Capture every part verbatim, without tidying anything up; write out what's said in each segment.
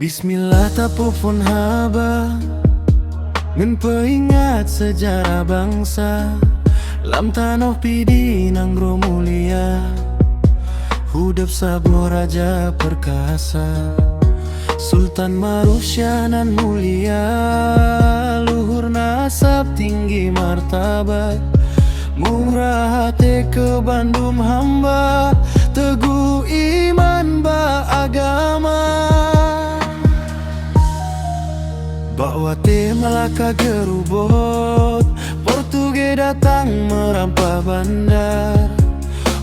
Bismillah tapeuphon haba ngon peuingat seujarah bansa lam tanoh Pidie nanggroe mulia. Udeb saboh raja peurkasa, Sultan Maruf Syah nan mulia, luhur nasab tinggi martabat, murah até keu bandum hamba, teuguh iman bak agama. Bak watée Malaka geurubot, Portugis datang meurampa banda.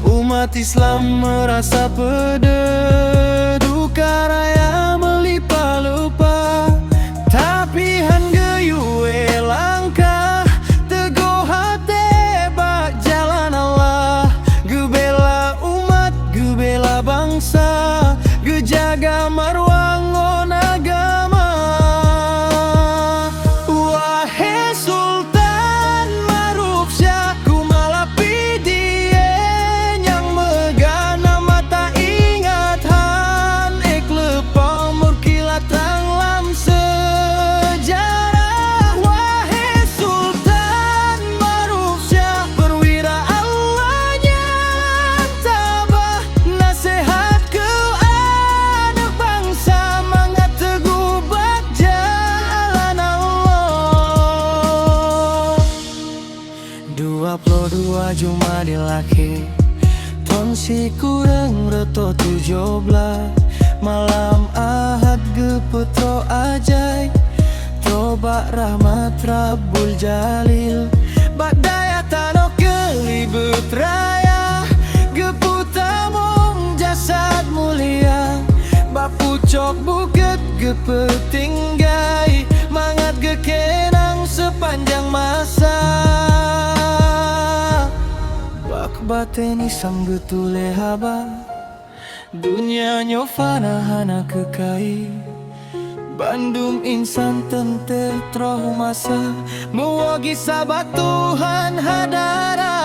Umat Islam meurasa peudeuh, duka raya meulipa-lipa. Tapi han geuyue langkah, teugoh até bak jalan Allah. Geubela umat, geubela bansa, geujaga marwah ngon agama. Wahé Sultan Maruf Syah, Kumala Pidie nyang meugana mata ingat han ék leupah murkilat trang lam seujarah. Wahé Sultan Maruf Syah, peuwira Allah nyang tabah, naseuhat keu aneuk bansa mangat teuguh bak jalan Allah. Dua ploh dua Jumadil Akhé, thon sikureueng reutôh tujoh blaih, malam Ahad geupeutrok ajai, trok bak rahmat Rabbul Jalil. Bak dayah tanoh Keulibeut Raya, geupeutamong jasad mulia, bak pucok bukét geupeutinggai, mangat geukeunang seupanjang masa. Bak batée Islam geutuléh haba, donya nyoe fana hana keukai. Bandum insan teuntée troh masa, meuwoe gisa bak Tuhan hadara.